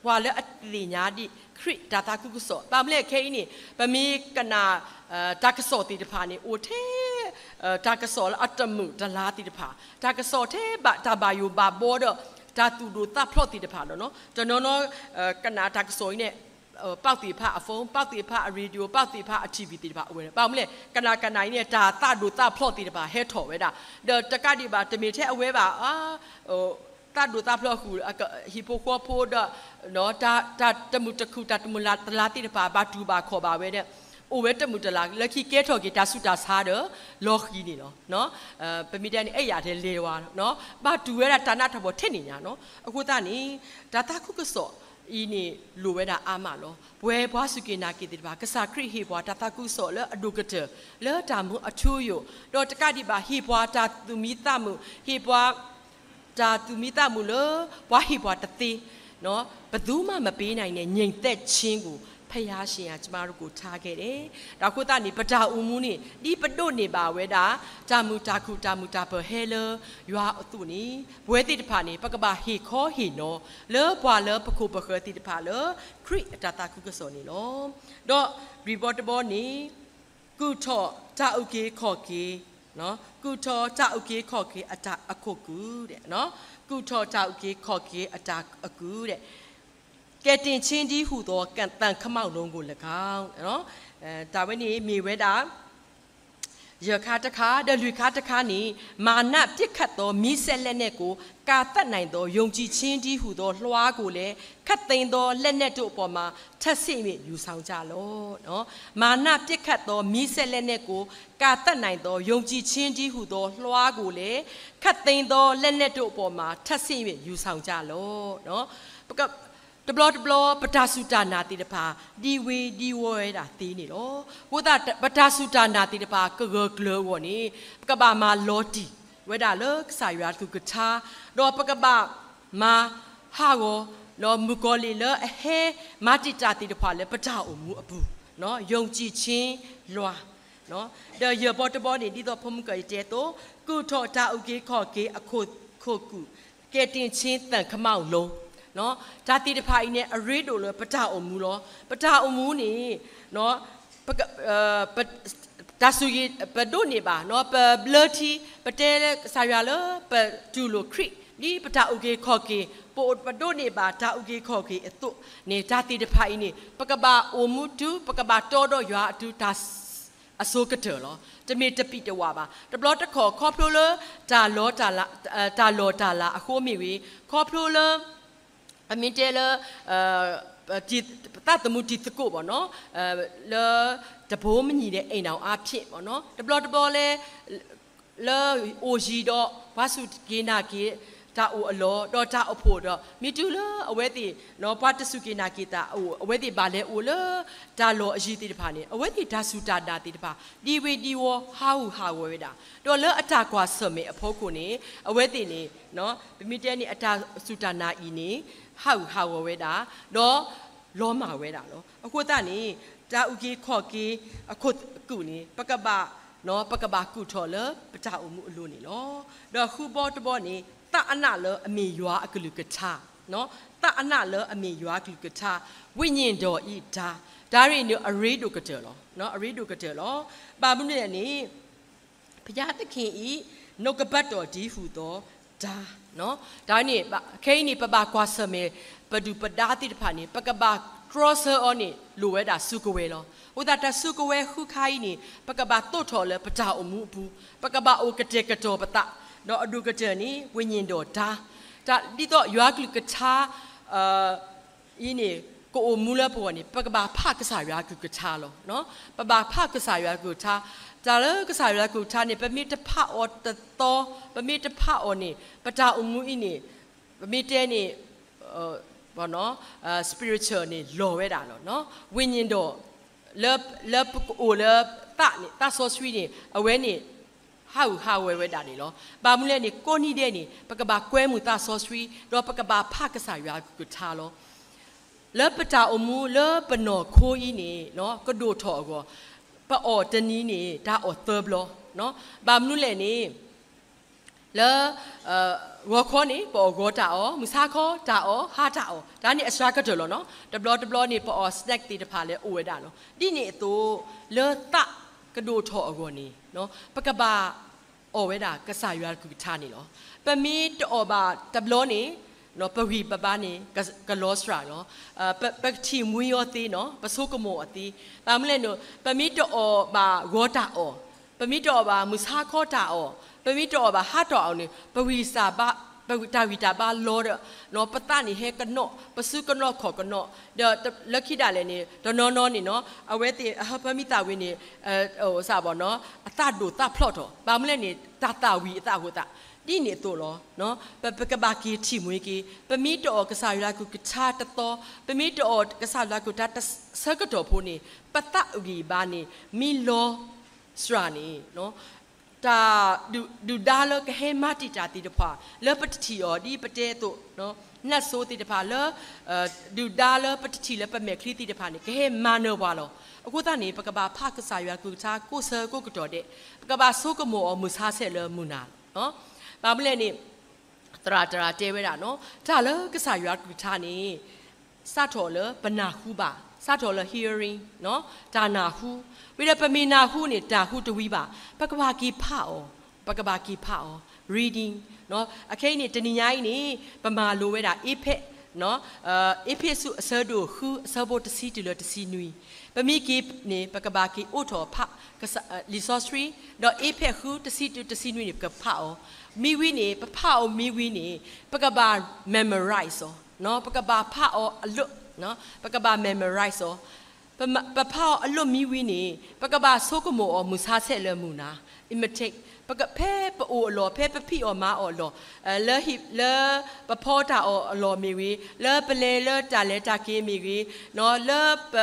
ပှၤလၢအသ့ၣ်ညါဒံးခရံာ်တၢ်သးခုကစီၣ်. ဘၣ်မနုၤလဲၣ်ခဲအံၤန့ၣ် ပမ့ၢ်ကနၣ် တၢ်ကစီၣ်သ့ၣ်တဖၣ်န့ၣ် အိၣ်ထဲ တၢ်ကစီၣ်လၢအတမုာ်တလၤသ့ၣ်တဖၣ်, တၢ်ကစီၣ်ထဲဘၣ်တၢ်ဘၣ်ယိၣ်ဘၣ်ဘီဒီး တၢ်သူၣ်ဒိၣ်သးဖျိးသ့ၣ်တဖၣ်လီၤနီၤ. တနီၤနီၤ ကနၣ်တၢ်ကစီၣ်အံၤန့ၣ် ပာ်သ့ၣ်တဖၣ်အ phone, ပာ်သ့ၣ်တဖၣ်အ radio, ပာ်သ့ၣ်တဖၣ်အ TV သ့ၣ်တဖၣ် အဝဲန့ၣ် ဘၣ်မနုၤလဲၣ် ကနၣ်ကနၣ်အံၤန့ၣ် တၢ်သးဒိၣ်သးဖျိးသ့ၣ်တဖၣ်ဟဲထီၣ်ဝဲဒၣ်, ဒီးတကးဒံးဘၣ် တမ့ၢ်ထဲအဝဲဘၣ် သးဒိၣ်သးဖျိးဃုာ် ဟံၣ်ဖိဃီဖိဒီး တၢ်တမုာ်တခုၣ် တၢ်တမုာ်တလၤသ့ၣ်တဖၣ် ဘၣ်တူၢ်ဘၣ်ခီၣ်ဘၣ်ဝဲဒီး အိၣ်ဝဲတမုာ်တလၤ လၢခံကဲထီၣ်က့ၤတၢ်ဆူးတၢ်ဆါဒီး လီၤဃံၤန့ၣ်လီၤ. ပမ့ၢ်တဲန့ၣ် အဲၣ်ယၤထဲလဲၤဝါ ဘၣ်တူၢ်ဝဲဒၣ်တၢ်နးတၢ်ဖှီၣ်ထဲန့ၣ်ညါနီၤ. အဃိသတးန့ၣ် တၢ်သးခုကစီၣ်အံၤန့ၣ် လိၣ်ဝဲဒၣ်အါမးလီၤ. ပဝဲပှၤစူၢ်က့ၤနာ်က့ၤသ့ၣ်တဖၣ် ကစၢ်ခရံာ်ဟ့ၣ်ပှၤတၢ်သးခုကစီၣ်လၢအဒိၣ်ကတၢၢ် လၢတၢ်မူအထူအယိာ် ဒီးတကးဒံးဘၣ် ဟ့ၣ်ပှၤတၢ်သူၣ်မံသးမုာ် ဟ့ၣ်ပှၤ တၢ်သူၣ်မံသးမုာ်လၢ ပှၤဟ့ၣ်ပှၤတသ့ ဘယ်သူမှမပေးနိုင်တဲ့ ငြိမ်သက်ခြင်းကို ဖယၤၡံယၤကမါရကိၣ်ထါကဲဒဲး, ဒီးအဃိသတးန့ၣ် ပတၢ်အိၣ်မူန့ၣ် ဒ်ပဒိးန့ၢ်ဘၣ်ဝဲဒၣ် တၢ်မုာ်တၢ်ခုၣ်တၢ်မုာ်တၢ်ပၢၢ်ဟဲလၢယွၤအသိးန့ၣ် ပဝဲသ့ၣ်တဖၣ်န့ၣ် ပကဘၣ်ဟ့ၣ်ခီဟ့ၣ်နီၤ လၢပှၤလၢပခိၣ်ပဃၢၤသ့ၣ်တဖၣ်လၢ ခရံာ်အတၢ်သးခုကစီၣ်န့ၣ်လီၤ. ဒီးဂံၢ်ဘီတဘီန့ၣ် ကူၣ်ထီၣ်တၢ်အုၣ်က့ၤခီၣ်က့ၤ, ကူၣ်ထီၣ်တၢ်အုၣ်က့ၤခီၣ်က့ၤအတၢ်အခိၣ်ကုၢ်, ကူၣ်ထီၣ်တၢ်အုၣ်က့ၤခီၣ်က့ၤအတၢ်အကုၢ်ဒဲး, ကယ်တင်ခြင်းတည်းဟူသော သံခမောက်လုံးကိုလည်းကောင်း, တၢ်ဝဲန့ၣ်မ့ၢ်ဝဲဒၣ် ယဲၢ်ခါတခါ ဒီးလွံၢ်ခါတခါန့ၣ် မာနပစ်ခတ်သော မီးစက်လက်နက်ကို ကာသတ်နိုင်သော ယုံကြည်ခြင်းတည်းဟူသော လွှားကိုလည်း ခပ်သိမ်းသော လက်နက်တို့အပေါ်မှာ ထပ်ဆင့်၍ ယူဆောင်ကြလော့. မာနပစ်ခတ်သော မီးစက်လက်နက်ကို ကာသတ်နိုင်သော ယုံကြည်ခြင်းတည်းဟူသော လွှားကိုလည်း ခပ်သိမ်းသော လက်နက်တို့အပေါ်မှာ ထပ်ဆင့်၍ ယူဆောင်ကြလော့. တဘျီတဘျီ ပတၢ်စူၢ်တၢ်နာ်သ့ၣ်တဖၣ် ဒံဝ့ဒံဝီဝဲဒၣ်သ့န့ၣ်လီၤ. အဃိသတး ပတၢ်စူၢ်တၢ်နာ်သ့ၣ်တဖၣ် ကဂၢၢ်ကျၢၤအဂီၢ်န့ၣ် ပကဘၣ်မၤလီၤတံၢ်ဝဲဒၣ်လၢကစၢ်ယွၤကလုၢ်ကထါ, ဒီးပကဘၣ်မၤဟးဂီၤ ဒီးမုၣ်ကီၤလံၢ်လၢအဟဲမၤတံာ်တာ်သ့ၣ်တဖၣ်လၢပတၢ်အိၣ်မူအပူၤ, ယုံကြည်ခြင်းလွှား ဒီးယဲၢ်ဘီတဘီန့ၣ် ဒ်သိးဖိမုၣ်ကီၤယတဲအသိး ကူၣ်ထီၣ်တၢ်အုၣ်က့ၤခီၣ်က့ၤအခိၣ်ကုၢ်, ကယ်တင်ခြင်းသံခမောက်လုံး, တၢ်သ့ၣ်တဖၣ်အံၤန့ၣ် အရ့ဒိၣ်လၢပတၢ်အိၣ်မူလီၤ. ပတၢ်အိၣ်မူန့ၣ် တၢ်စူၢ်က့ၤ ပဒိးန့ၢ်ဘၣ် ပဘျၢထံ ပတဲလၢကစၢ်ယွၤလၢ ပတူၢ်လိာ်ခရံာ် ဒ်ပတၢ်အုၣ်က့ၤခီၣ်က့ၤ ပဒိးန့ၢ်ဘၣ်တၢ်အုၣ်က့ၤခီၣ်က့ၤအသိးန့ၣ် တၢ်သ့ၣ်တဖၣ်အံၤန့ၣ် ပကဘၣ်အိၣ်မူတုၤ ပကဘၣ်တီဒီးယွၤအတုၤ တၢ်အစိၤကတၢၢ်လီၤ. တမ့ၢ်တပံၢ်တဝၣ်ဘၣ်. တဘျီတခီၣ် ခီဖျိလၢ တၢ်လီၤတၢ်လး တၢ်လီၢ်တၢ်လၤအဃိမ့ၢ်ဂ့ၤ, ခီဖျိလၢ ပမ့ၢ်တဲလၢ သးသမူတံၤသကိးဘၣ်နီၤ လၢ တဘိမုၢ်နံၤဒဲး အိမ်ထောင်အားဖြင့် ဘၣ်နီၤ တဘျီတဘျီလဲၣ် လၢအိၣ်ယံၤဒီး ပှၤစူၢ်က့ၤနာ်က့ၤ တၢ်အိၣ်အလီၢ် ဒီးတၢ်အိၣ်ဖှိၣ်ဒီး မ့ၢ်တုၤလၢအဝဲသ့ၣ် ပှၤတစူၢ်က့ၤနာ်က့ၤတၢ်အိၣ် အဝဲသ့ၣ်ဘၣ်လဲၤအိၣ်လၢ တၢ်လီၢ်အယံၤသ့ၣ်တဖၣ်န့ၣ် အဝဲသ့ၣ်တၢ်စူၢ်တၢ်နာ်သ့ၣ်တဖၣ် ဒံဝ့ဒံဝီ ဟးဂူာ်ဟးဂီၤဝဲဒၣ် ဒီးလၢအတၢ်ကွၢ်ဆၢၣ်မဲာ်အဖီခိၣ်န့ၣ် အဝဲသ့ၣ်န့ၣ် ပမ့ၢ်တဲန့ၣ် အတၢ်စူၢ်တၢ်နာ်အံၤန့ၣ် ဟးဂူာ်ဟးဂီၤဝဲဒၣ် ဒီး လီၤမၢ်ဝဲဒၣ်လီၤ. အဃိသတးန့ၣ် တၢ်အုၣ်က့ၤခီၣ်က့ၤအခိၣ်ကုၢ်န့ၣ် ပကဘၣ် ပကဘၣ်ကူၣ်ထီၣ်လၢပတၢ်အိၣ်မူအလိၤန့ၣ်လီၤ. ဒီးဃုဘီတဘီန့ၣ် သးအနးလၢအမ့ၢ်ယွၤအကလုၢ်ကထါ သးအနးလၢအမ့ၢ်ယွၤအကလုၢ်ကထါ ဝိညာဉ်တော်၏ ဓာတ် ဓာတ် န့ၣ် အရ့ဒိၣ်ကတၢၢ်လီၤ. အရ့ဒိၣ်ကတၢၢ်လီၤ. ဘၣ်မနုၤလဲၣ်န့ၣ် ဘုရားသခင်၏ နှုတ်ကပတ်တော်တည်းဟူသော ဓာတ် တၢ်န့ၣ် ခဲအံၤန့ၣ် ပဘၣ်ကွၢ်ဆၢၣ်မဲာ် ပဒုၣ်ပဒါသ့ၣ်တဖၣ်န့ၣ် ပကဘၣ်တြီဆၢအီၤန့ၣ် လိၣ်ဝဲဒၣ်စုကဝဲၤလီၤ. အဃိသတး တၢ်စုကဝဲၤဃုခါအံၤန့ၣ် ပကဘၣ်သိးထီၣ်လၢပတၢ်အိၣ်မူအပူၤ ပကဘၣ်အိၣ်ကတဲာ်ကတီၤပသး ဒီးအဒိၣ်ကတၢၢ်န့ၣ် ဝိညာဉ်တော် ဓာတ် တၢ် ဒ်သိးယွၤကလုၢ်ကထါ အံၤန့ၣ် ကအိၣ်မူလၢပဂီၢ်န့ၣ် ပကဘၣ်ဖးကစၢ်ယွၤကလုၢ်ကထါလီၤ. ပဘၣ်ဖးကစၢ်ယွၤကလုၢ်ကထါ တၢ်လၢကစၢ်ယွၤကလုၢ်ကထါန့ၣ် ပမ့ၢ်တဖးအီၤတသီ ပမ့ၢ်တဖးအီၤန့ၣ် ပတၢ်အိၣ်မူအံၤန့ၣ် ပမ့ၢ်တဲန့ၣ် spiritual န့ၣ် လီၤဝဲဒၣ်လီၤ. ဝိညာဉ်တော် လၢ လၢပကအိၣ်လၢသးန့ၣ် သးစီဆှံန့ၣ် အဝဲန့ၣ် ဟးဂူာ်ဟးဂီၤဝဲဒၣ်န့ၣ်လီၤ. ဘၣ်မနုၤလဲၣ်န့ၣ် ကိးနံၤဒဲးန့ၣ် ပကဘၣ်ကွဲမုာ်သးစီဆှံ ဒီးပကဘၣ်ဖးကစၢ်ယွၤကလုၢ်ကထါလီၤ. လၢပတၢ်အိၣ်မူလၢပနီၢ်ခိအံၤန့ၣ် ကဒိၣ်ထီၣ်အဂီၢ် ပအီၣ်တနံၤန့ၣ် တၢ်အီၣ်သၢဘျီ ဘၣ်မနုၤလဲၣ်န့ၣ် လၢ ဂီၤခီန့ၣ် ပအီၣ်ဂီၤတၢ်အီၣ်, မုၢ်ဆါခီတၢ်အီၣ်, ဟါတၢ်အီၣ်, တၢ်န့ၣ်အစှၤကတၢၢ်လီၤနီၤ. တဘျီတဘျီန့ၣ် ပအီၣ် snack သ့ၣ်တဖၣ်လၢအိၣ်ဝဲဒၣ်လီၤ. ဒ်န့ၣ်အသိး လၢသးကဒိၣ်ထီၣ်အဂီၢ်န့ၣ် ပကဘၣ်အီၣ်ဝဲဒၣ်ကစၢ်ယွၤကလုၢ်ကထါန့ၣ်လီၤ. ပမ့ၢ်တအီၣ်ဘၣ်တဘျီန့ၣ် ပဂံၢ်ပဘါန့ၣ် ကလီၤစှၤလီၤ. ပကထံၣ်မှံအီၤသ့နီၤ, ပဆိကမိၣ်အီၤသ့. ဘၣ်မနုၤလဲၣ်န့ၣ် ပမ့ၢ်တအီၣ်ဘၣ်ဂီၤတၢ်အီၣ်, ပမ့ၢ်တအီၣ်ဘၣ်မုၢ်ဆါခီတၢ်အီၣ်, ပမ့ၢ်တအီၣ်ဘၣ်ဟါတၢ်အီၣ်န့ၣ် ပဝံၢ်စၢ်ဘါ, ပတၢ်ဂံၢ်တၢ်ဘါလီၤဒီး ပသးန့ၣ်ဟဲကနီၣ်, ပစုကနီၣ်ခီၣ်ကနီၣ်, ဒီးလၢခံဒၣ်လဲာ်န့ၣ် တနီၤနီၤန့ၣ်နီၤ အဝဲသ့ၣ်အဟၢဖၢမံသးဝံၤန့ၣ် စးဘီနီၤ အသးဒိၣ်သးဖျိးထီၣ်, ဘၣ်မနုၤလဲၣ်န့ၣ် တၢ်သၣ်ဝံၤအသးအဃိသတး, ဒ်န့ၣ်အသိးလီၤ. ပကဘၣ်က့ၤထံၣ်မှံက့ၤ ပမ့ၢ်တအီၣ်ကစၢ်ယွၤကလုၢ်ကထါတသီ, ပမ့ၢ်တအီၣ်ကစၢ်ယွၤကလုၢ်ကထါတဆၢကတီၢ်ဖိန့ၣ် ပသးဂံၢ်ဘါန့ၣ် မ့ၢ်လီၤစှၤန့ၣ် ပ တၢ်ဒုၣ်ဒါလၢကဟဲမၤတံာ်တာ်သ့ၣ်တဖၣ် လၢပတထံၣ်အီၤဒ်ပတဲအသိး, နတ်ဆိုးသ့ၣ်တဖၣ်လၢ ဒုၣ်ဒါလၢပတထံၣ်လၢပမဲာ်ချံသ့ၣ်တဖၣ်န့ၣ် ကဟဲမၤနၢၤပှၤလီၤ. အဃိသတးန့ၣ် ပကဘၣ်ဖးကစၢ်ယွၤကလုၢ်ကထါကိးဆၢကိးကတီၢ်ဒဲး, ပကဘၣ်ဆိကမိၣ်အီၤမုၢ်ဆါဆဲးလၢမုၢ်နၤလီၤ. ဘၣ်မနုၤလဲၣ်န့ၣ် သရၣ်တရၣ်တဲဝဲဒၣ်နီၤ, တၢ်လၢကစၢ်ယွၤကလုၢ်ကထါန့ၣ် စးထီၣ်လၢပနၢ်ဟူဘၣ်, စးထီၣ်လၢ hearing နီၤ, တၢ်နၢ်ဟူ, ဝံၤဒီးပမ့ၢ်နၢ်ဟူန့ၣ် တၢ်ဟူတဝံၤဘၣ်, ပကဘၣ်က့ၤဖးအီၤ, ပကဘၣ်က့ၤဖးအီၤ, reading နီၤ. အခဲအံၤန့ၣ် တနံၤညါအံၤန့ၣ် ပမၤလိဝဲဒၣ် အ့းဖ့း, အ့းဖ့းစူးအဆၢဒိၣ်ဃု အဆၢဖိတဆံတုၤလၢတဆံနွံ, ပမ့ၢ်က့ၤန့ၣ် ပကဘၣ်က့ၤအိးထီၣ်ဖး လံာ်စီဆှံ, ဒီးအ့းဖ့းဃု တဆံတုၤတဆံနွံန့ၣ် ပကဖးအီၤ, မ့ၢ်ဝံၤန့ၣ် ပဖးအီၤမ့ၢ်ဝံၤန့ၣ် ပကဘၣ် memorize အီၤ, ပကဘၣ်ဖးအီၤအလိၣ်, ပကဘၣ် memorize အီၤ, ပဖးအီၤအလိၣ်မ့ၢ်ဝံၤန့ၣ် ပကဘၣ်ဆိကမိၣ်အီၤမုၢ်ဆါဆဲးလၢမုၢ်နၤ, imitate, ဖဲပအိၣ်အလီၢ် ဖဲပဖံးအီၣ်မၤအီၣ်အလီၢ်, လၢပဖီတၢ်အီၣ်အလီၢ်မ့ၢ်ဂ့ၤ, လၢပလဲၤလၢတၢ်လဲၤတၢ်က့ၤမ့ၢ်ဂ့ၤ, လၢပ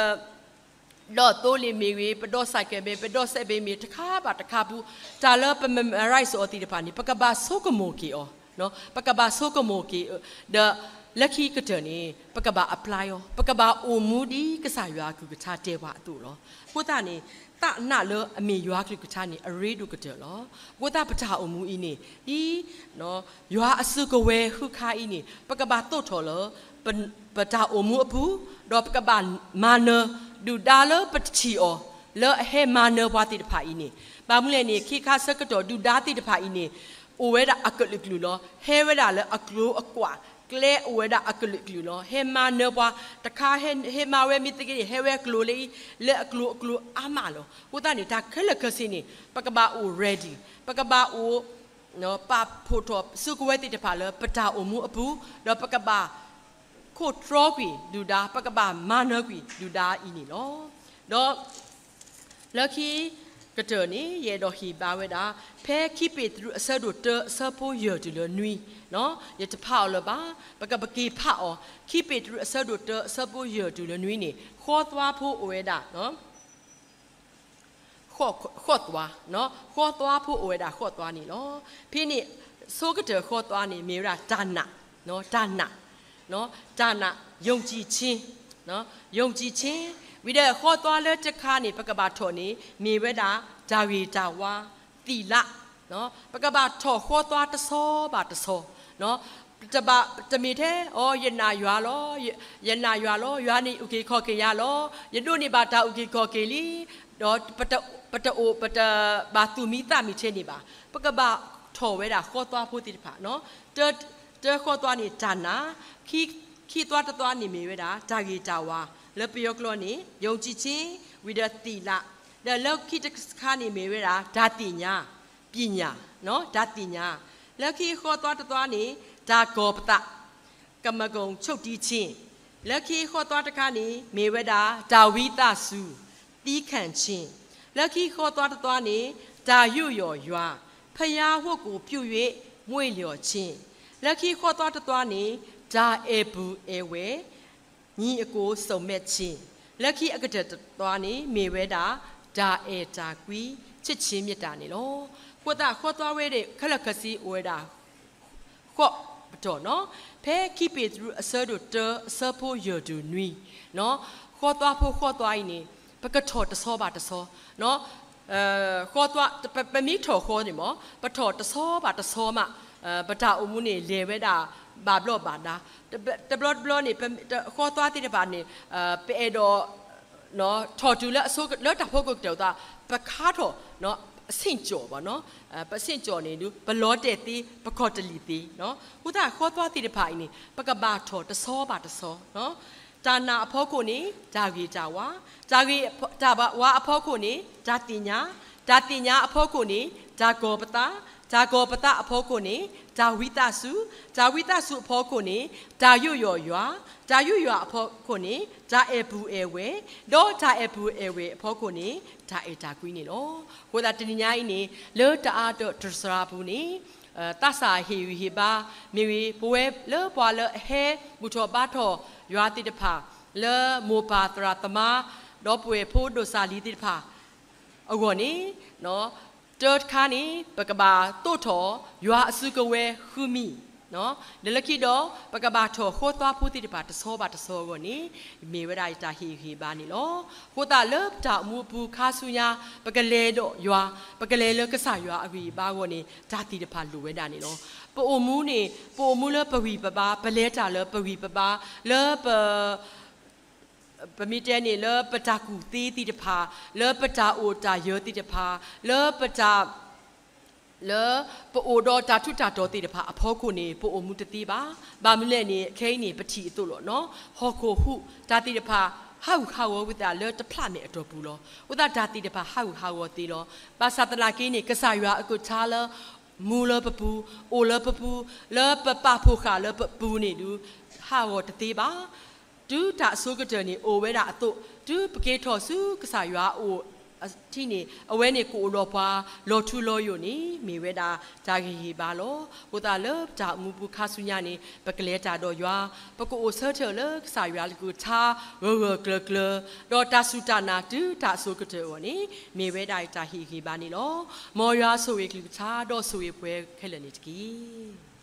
ဒီးသိလ့ၣ်မ့ၢ်ဂ့ၤ, ပဒီးစဲးကဲးမ့ၢ်, ပဒီးစဲးဘ့ၣ်မ့ၢ်, တခါဘၣ်တခါပူၤ တၢ်လၢပ memorize အီၤသ့ၣ်တဖၣ်န့ၣ် ပကဘၣ်ဆိကမိၣ်က့ၤအီၤ, ပကဘၣ်ဆိကမိၣ်က့ၤ, ဒီးလၢခံကတၢၢ်န့ၣ် ပကဘၣ် apply အီၤ, ပကဘၣ်အိၣ်မူဒ်ကစၢ်ယွၤကလုၢ်ကထါတဲပှၤအသိးလီၤ. အဃိသတးန့ၣ် သးနာ်လၢအမ့ၢ်ယွၤကလုၢ်ကထါန့ၣ် အရ့ဒိၣ်ကတၢၢ်လီၤ. အဃိသတးပတၢ်အိၣ်မူအံၤန့ၣ် ဒ် ယွၤအစုကဝဲၤဃုခါအံၤန့ၣ် ပကဘၣ်သိးထီၣ်လၢ ပတၢ်အိၣ်မူအပူၤ, ဒီးပကဘၣ်မၤနၢၤ ဒုၣ်ဒါလၢပတထံၣ်အီၤ လၢအဟဲမၤနၢၤပှၤသ့ၣ်တဖၣ်အံၤန့ၣ်, ဘၣ်မနုၤလဲၣ်န့ၣ် ခ့ခါဆၢကတီၢ်ဒုၣ်ဒါသ့ၣ်တဖၣ်အံၤန့ၣ် အိၣ်ဝဲဒၣ်အကလုာ်ကလုာ်လီၤ. ဟဲဝဲဒၣ်လၢအကျိၤအကွာ် ကျဲအိၣ်ဝဲဒၣ်အကလုာ်ကလုာ်လီၤ. ဟဲမၤနၢၤပှၤတခါ ဟဲမၤဝဲမ့ၢ်သက့န့ၣ် ဟဲဝဲကျိၤလၢအံၤ လၢအကျိၤအကျိၤအါမးလီၤ. အဃိသတးန့ၣ် တၢ်ခဲလၢာ်ခဲဆ့န့ၣ် ပကဘၣ်အိၣ် ready, ပကဘၣ်အိၣ် ပာ်ဖှိၣ်ထီၣ်စုကဝဲၤသ့ၣ်တဖၣ်လၢပတၢ်အိၣ်မူအပူၤ, ဒီးပကဘၣ်ခိးတြီကွံာ်ဒုၣ်ဒါ, ပကဘၣ်မၤနၢၤကွံာ်ဒုၣ်ဒါအံၤန့ၣ်လီၤ. ဒီးလၢခံကတၢၢ်န့ၣ် ယအဲၣ်ဒိးဟ့ၣ်ဘါဝဲဒၣ် ဖဲခံပ့းတရူးအဆၢဒိၣ်တၢအဆၢဖိယဲၢ်တုၤလၢနွံ, ယတဖးအီၤလၢၤဘၣ်, ပကက့ၤဖးအီၤ, ခံပ့းတရူးအဆၢဒိၣ်တၢအဆၢဖိယဲၢ်တုၤလၢနွံန့ၣ် ဃီသွါဖိအိၣ်ဝဲဒၣ် ဃီသွါ, ဃီသွါဖိအိၣ်ဝဲဒၣ်ဃီသွါန့ၣ်လီၤ. ဖဲန့ၣ် ဆိကတၢၢ်ဃီသွါန့ၣ် မ့ၢ်ဝဲဒၣ်တၢ်နာ်, တၢ်နာ်, တၢ်နာ် ယုံကြည်ခြင်း, ယုံကြည်ခြင်း, ဝံၤဒီးဃီသွါလၢတခါန့ၣ် ပကဘၣ်ထီၣ်န့ၣ် မ့ၢ်ဝဲဒၣ် တၢ်ဂ့ၤတၢ်ဝါ, သီလ, ပကဘၣ်ထီၣ်ဃီသွါတဆီဘၣ်တဆီ တဘၣ်တမ့ၢ်ထဲ အိ ယနာ်ယွၤလီၤ, ယနာ်ယွၤလီၤ, ယွၤန့ၣ်အုၣ်က့ၤခီၣ်က့ၤယၤလီၤ, ယဒိးန့ၢ်ဘၣ်တၢ်အုၣ်က့ၤခီၣ်က့ၤလံ, ဒီးပတအိၣ် ပတဘၣ်သူၣ်မံသးမံထဲန့ၣ်ဘၣ်. ပကဘၣ်ထီၣ်ဝဲဒၣ်ဃီသွါဖိသ့ၣ်တဖၣ်, တၢဃီသွါန့ၣ်တၢ်နာ်, ခံသွါတသွါန့ၣ်မ့ၢ်ဝဲဒၣ် တၢ်ဂ့ၤတၢ်ဝါ, လၢပယီၤကျိာ်န့ၣ် ယုံကြည်ခြင်း, ဝံၤဒီးသီလ, ဒီးလၢခံတခါန့ၣ်မ့ၢ်ဝဲဒၣ် တၢ်သ့ၣ်ညါ, ပညာ, တၢ်သ့ၣ်ညါ, လၢခံဃီသွါတသွါန့ၣ် တၢ်ကီၤပသး, ကမကုံချုပ်တည်ခြင်း, လၢခံဃီသွါတခါန့ၣ် မ့ၢ်ဝဲဒၣ် တၢ်ဝံသးစူၤ, သည်းခံခြင်း, လၢခံဃီသွါတသွါန့ၣ် တၢ်ယူးယီၣ်ယွၤ, ဘုရားဝတ်ကိုပြု၍ မွေ့လျော်ခြင်း, လၢခံဃီသွါတသွါန့ၣ် တၢ်အဲၣ်ပုၢ်အဲၣ်ဝဲၢ် ညီအစ်ကိုစုံမက်ခြင်း, လၢခံအကတၢၢ်တသွါန့ၣ် မ့ၢ်ဝဲဒၣ် တၢ်အဲၣ်တၢ်ကွံ ချစ်ခြင်းမေတ္တာ န့ၣ်လီၤ. အဃိသတး ဃီသွါဝဲဒၣ် ခဲလၢာ်ခဲဆ့အိၣ်ဝဲဒၣ် ဃိးပတီၢ်နီၤ. ဖဲခံပ့းတရူးအဆၢဒိၣ်တၢ အဆၢဖိယဲၢ်တုၤနွံ, ဃီသွါဖိဃီသွါအံၤန့ၣ် ပကထီၣ်တဆီဘၣ်တဆီ ဃီသွါ ပ ပမ့ၢ်ထီၣ်ဃီန့ၣ်မ့ၢ် ပထီၣ်တဆီဘၣ်တဆီမး ပတၢ်အိၣ်မူန့ၣ် လဲၤဝဲဒၣ်ဘၣ်ဘျီးဘၣ်ဒါ. တဘျီတဘျီန့ၣ် ဃီသွါသ့ၣ်တဖၣ်န့ၣ် ပအဲၣ်ဒိး ထီၣ်တုၤလၢအဆိ လၢတၢ်ဖိကတၢၢ်သး ပခါထီၣ် အဆင့်ကျော်ဘၣ်နီၤ. ပဆင့်ကျော်န့ၣ်ဒုး ပလီၤတဲာ်သ့ ပခီၣ်တလံာ်သ့. အဃိသတး ဃီသွါသ့ၣ်တဖၣ်အံၤန့ၣ် ပကဘၣ်ထီၣ်တဆီဘၣ်တဆီ တၢ်နာ်အဖီခိၣ်န့ၣ် တၢ်ဂ့ၤတၢ်ဝါ, တၢ်ဂ့ၤတၢ်ဝါအဖီခိၣ်န့ၣ် တၢ်သ့ၣ်ညါ, တၢ်သ့ၣ်ညါအဖီခိၣ်န့ၣ် တၢ်ကီၤပသး, တၢ်ကီၤပသးအဖီခိၣ်န့ၣ် တၢ်ဝံသးစူၤ, တၢ်ဝံသးစူၤအဖီခိၣ်န့ၣ် တၢ်ယူးယီၣ်ယွၤ, တၢ်ယူးယီၣ်အဖီခိၣ်န့ၣ် တၢ်အဲၣ်ပုၢ်အဲၣ်ဝဲၢ်, ဒီးတၢ်အဲၣ်ပုၢ်အဲၣ်ဝဲၢ်အဖီခိၣ်န့ၣ် တၢ်အဲၣ်တၢ်ကွံန့ၣ်လီၤ. အဃိသတးတနံၤညါအံၤန့ၣ် လၢတၢ်အါတစှၤပူၤန့ၣ် သးစၢ်ဟ့ၣ်ဂံၢ်ဟ့ၣ်ဘါ မ့ၢ်ဂ့ၤ ပဝဲလၢပှၤလၢအဟဲဘူၣ်ထီၣ်ဘါထီၣ်ယွၤသ့ၣ်တဖၣ် လၢမိၢ်ပၢ်သရၣ်သမါ ဒီပုၢ်ဝဲၢ်ဖိဒိၣ်စၢ်လံၤသ့ၣ်တဖၣ်အဂီၢ်န့ၣ် တၢတခါန့ၣ် ပကဘၣ်သိးထီၣ်ယွၤအစုကဝဲၤဃုမံၤ, ဒီးလၢခံဒီး ပကဘၣ်ထီၣ်ဃီသွါဖိသ့ၣ်တဖၣ်တဆီဘၣ်တဆီအဂီၢ်န့ၣ် မ့ၢ်ဝဲဒၣ်တၢ်ဟ့ၣ်ဂံၢ်ဟ့ၣ်ဘါန့ၣ်လီၤ. အဃိသတးလၢပတၢ်အိၣ်မူအပူၤခါဆူညါ ပကလဲၤဒီးယွၤ, ပကလဲၤလၢကစၢ်ယွၤအဂံၢ်အဘါအဂီၢ်န့ၣ် တၢ်သ့ၣ်တဖၣ်လိၣ်ဝဲဒၣ်န့ၣ်လီၤ. ပအိၣ်မူန့ၣ် ပအိၣ်မူလၢပဂံၢ်ပဘါ, ပလဲၤတၢ်လၢပဂံၢ်ပဘါ, လၢပ ပမ့ၢ်တဲန့ၣ်လၢပတၢ်ကူၣ်သ့သ့ၣ်တဖၣ်, လၢပတၢ်အိၣ်တၢ်ယၢၤသ့ၣ်တဖၣ်, လၢပတၢ် လၢပအိၣ်ဒီးတၢ်ထူးတၢ်တီၤသ့ၣ်တဖၣ်အဖီခိၣ်န့ၣ် ပအိၣ်မူတသ့ဘၣ်. ဘၣ်မနုၤလဲၣ်န့ၣ် ခဲအံၤန့ၣ် ပထံၣ်အသိးလီၤနီၤ, ဟီၣ်ခိၣ်ဟူးတၢ်သ့ၣ်တဖၣ် ဟးဂူာ်ဟးဂီၤဝဲသးလၢတဖျးမဲာ်အတီၢ်ပူၤလီၤ. အဃိသတးတၢ်သ့ၣ်တဖၣ်ဟးဂူာ်ဟးဂီၤသ့လီၤ. ဘၣ်ဆၣ်သနာ်က့န့ၣ် ကစၢ်ယွၤအကလုၢ်ကထါလၢ မူလၢပပူၤ, အိၣ်လၢပပူၤ, လၢပပာ်ဖှိၣ်ဃာ်လၢပပူၤန့ၣ်ဒုး ဟးဂီၤတသ့ဘၣ်. တုၤတၢ်အဆိကတၢၢ်န့ၣ်အိၣ်ဝဲဒၣ်အသိး, တုၤပက့ၤထီၣ်ဆူကစၢ်ယွၤအအိၣ်ထံန့ၣ် အဝဲန့ၣ်ကအိၣ်ဒီးပှၤလီၤထူလီၤယိာ်န့ၣ် မ့ၢ်ဝဲဒၣ်တၢ်ဂ့ၢ်ဟ့ၣ်ဘါလီၤ. အဃိသတးလၢပတၢ်အိၣ်မူပူၤခါဆူညါန့ၣ် ပကလဲၤတၢ်ဒီးယွၤ, ပကအိၣ်ဆၢထၢၣ်လၢကစၢ်ယွၤအကလုၢ်ကထါဂၢၢ်ဂၢၢ်ကျၢၤကျၢၤ, ဒီးတၢ်စူၢ်တၢ်နာ်တုၤတၢ်အဆိကတၢၢ်အဂီၢ်န့ၣ် မ့ၢ်ဝဲဒၣ်တၢ်ဟ့ၣ်ဂံၢ်ဟ့ၣ်ဘါန့ၣ်လီၤ. မ်ယွၤဆိၣ်ဂ့ၤကလုၢ်ကထါဒီးဆိၣ်ဂ့ၤပှၤခဲလၢာ်န့ၣ်တက့ၢ်.